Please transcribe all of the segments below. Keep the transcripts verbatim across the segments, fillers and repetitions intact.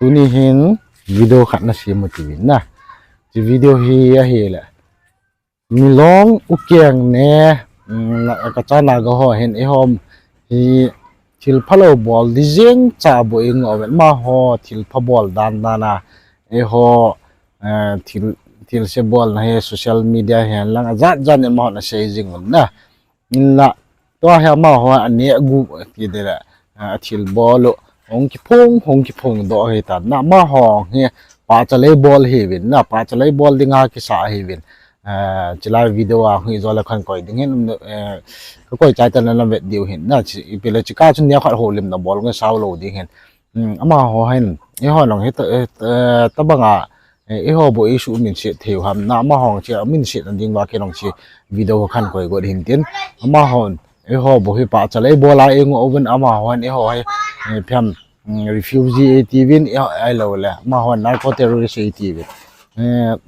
Tuni hin video khat na sem u tivin na. Hiche video hi ahile, Milong, Ukeng ne, um, na, ka chana ga ho hin eihom hi thil phalou bol di jeng cha bou ingo ven, amaho thil pha bol dan dan a, eiho, eh, thil, thil se bol na hi social media hihen lang ajat jat in amaho na sei jing un na. Inla, tua hi amaho a neh gu ti de le, a, thil bol u, hung kiphong, hung kiphong doh hi tan na, amaho hi pahcha lei bol hi vin na, pahcha lei bol dinga kisa hi vin. A, chilai video a hi jo le khan koi ding hin, um, eh, ka koi chai tan na vet diu hin na, chi, ipi le chi ka chun nia khat ho lim na bol nge sao lo ding hin. Um, amaho hin, eiho nong hi ta, eh, ta, tabang a, eh, eiho bou eisuh minset thei u ham na, amaho chi a minset na ding va kei nong chi video khan koi got hin tin. Amaho, eiho bou hi pahcha lei bol a ingo ven, amaho hin eiho hi, eh, phiam, um, refugee ei tivin, eh, ahilou le, amaho narco terrorist ei tivin. Eh,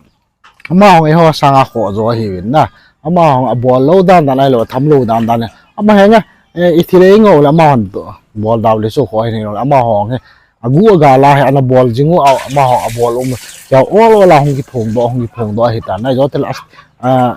Amaho eiho sanga khoh jo ahi vin na. Amaho abol lou dan dan ahilou, tham lou dan dan. Ama henga, eh, i thil ei ngou le amaho bol dau le so khoh ahi lou. Amaho he. Agu aga la he ana bol jing u a, amaho abol um. Ya ol ol a hung kiphong doh, hung kiphong doh ahi tan. Na jo te la, ah,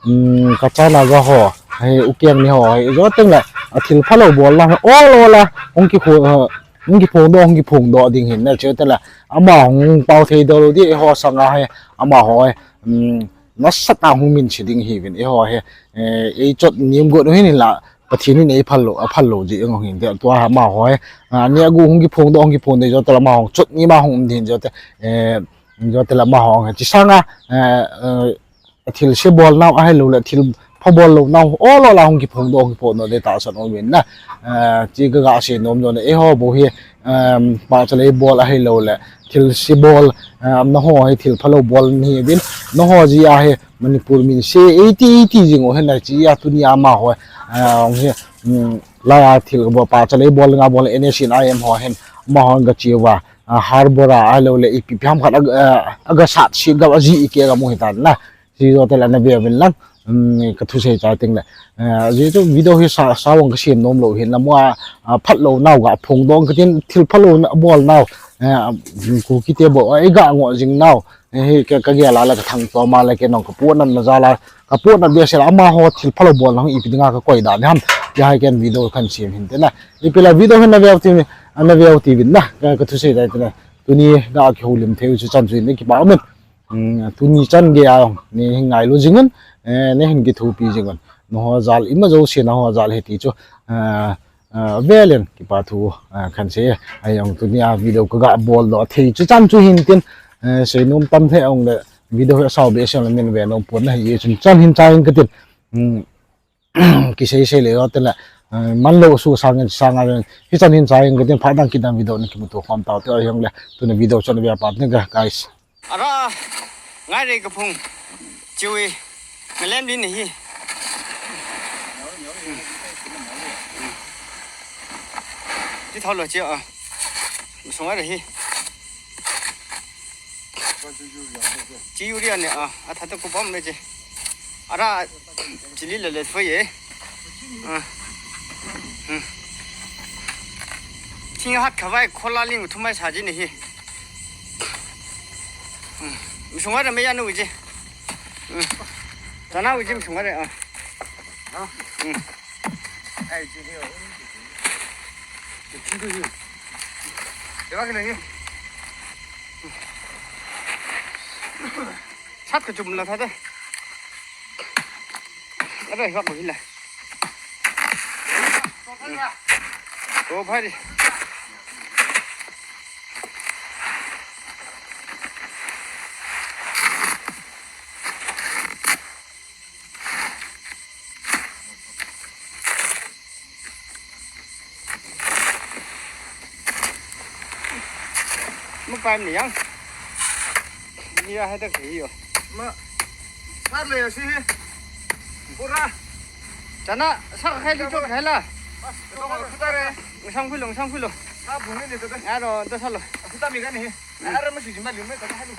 um, ka chana ga ho. He Ukeng ni ho. He jo teng la, a thil phalou bol la he ol ol a hung kikhu, ah, hung kiphong doh, hung kiphong doh ding hin na, chuteng le, amaho hung pao thei doh lou di, eiho sanga he, amaho he, um, nasatah a hung minse ding hi vin, eiho he, eh, ei chot nim got u hin la, Pathen in ei phal lou, aphal lou ji ingo hin, tua amaho he, ah, ni agu hung kiphong doh, hung kiphong doh, chuteng le amaho chot nim a hung um ding hin, chuteng, eh, chuteng le amaho he, chi sanga, eh, eh, a thil se bol nau ahilou le, thil pha bol lou nau, ol ol a hung kiphong doh, hung kiphong doh, de tahsan um in na. Eh, chi ka ga sei nom jo na, eiho bou hi, em, pahcha lei bol ahilou le, thil se bol, em, nangho hi thil phalou bol nahi vin, nangho ji a hi Manipur minse, ei ti, ei ti jing u hin na chi a tuni a amaho, eh, hung hi, um, lai a thil ka bol, pahcha lei bol nga bol, N S C N I M ho hin, amaho ga chi uva, ah, harbor a, ahilou le, ipi ipi ham khat, ah, ah, aga sat si ga, aji i ke ga mu hi tan na. Chi jo te la na ve vin lang. Um, ka thusei chai teng le. Eh, ji chu video hi sa, sa vang ka sem nom lou hin na mo a, ah, phat lou nau ga phong dong ka tin thil phalou na bol nau. Eh, Kuki te bou, eh, ga ngo jing nau. Eh, hi ka, ka gel a la ka thang to ma la ke nong ka pu na na ja la. Ka pu na be se la amaho thil phalou bol nau ipi dinga ka koi da ni ham. Ya hai ken video kan sem hin te na. Ipi la video hin na ve ti, na ve ti vin na. Ka, ka thusei chai te na. Tuni ga kihoulim thei u chu chan chu ni kipa um in. Um, tuni chan gei a ni hin ngailu jing un, eh, ni hin kithopi jing un. Nangho jal ima jouse nangho jal hi ti chu, eh, eh, velin kipa thu, eh, kan sei, eh, ajong tuni a video ka ga bol doh thei chu chan chu hin tin, eh, sei nom tam thei ong le video hi asao be sei le min ve nom pon na hi chun chan hin chai in ka tin. Um, kisei sei le jo te la, eh, man lou su sang in sang a hi chan hin chai in ka tin phat dang kidang video na kimuto khom tau te ajong le tuni video chon ve pa te ga, guys. Ara, ngai re ka phung. Chiwi, na len din hi. Ti thau lo chi a. Sung a re hi. Chi urea ne a, a tha to ko bom me chi. Ara, chili le le foi e. Ah. Hmm. Thing hat khavai khola ling thumai sa ji ni hi. Hmm. Sung a re me ya nu ji. Hmm. Tana u ji sung a re a. Hmm. Ai, chi ni o. Chi ni o. Te ba ke ni. Sat ka chum la tha de. Are, hak ko hi la. O bhai. Mo pai ni yang. Ni ya hai ta ke yo. Ma. Sar le ya si hi. Pura. Chana, sar khai li chok khai la. Bas, to ma, kuta re. Sang phi lo, sang phi lo. Sa bu ni ni to. Ya ro, to sa lo. Kuta mi ga ni. Ara ma si jima li me ka ha ni.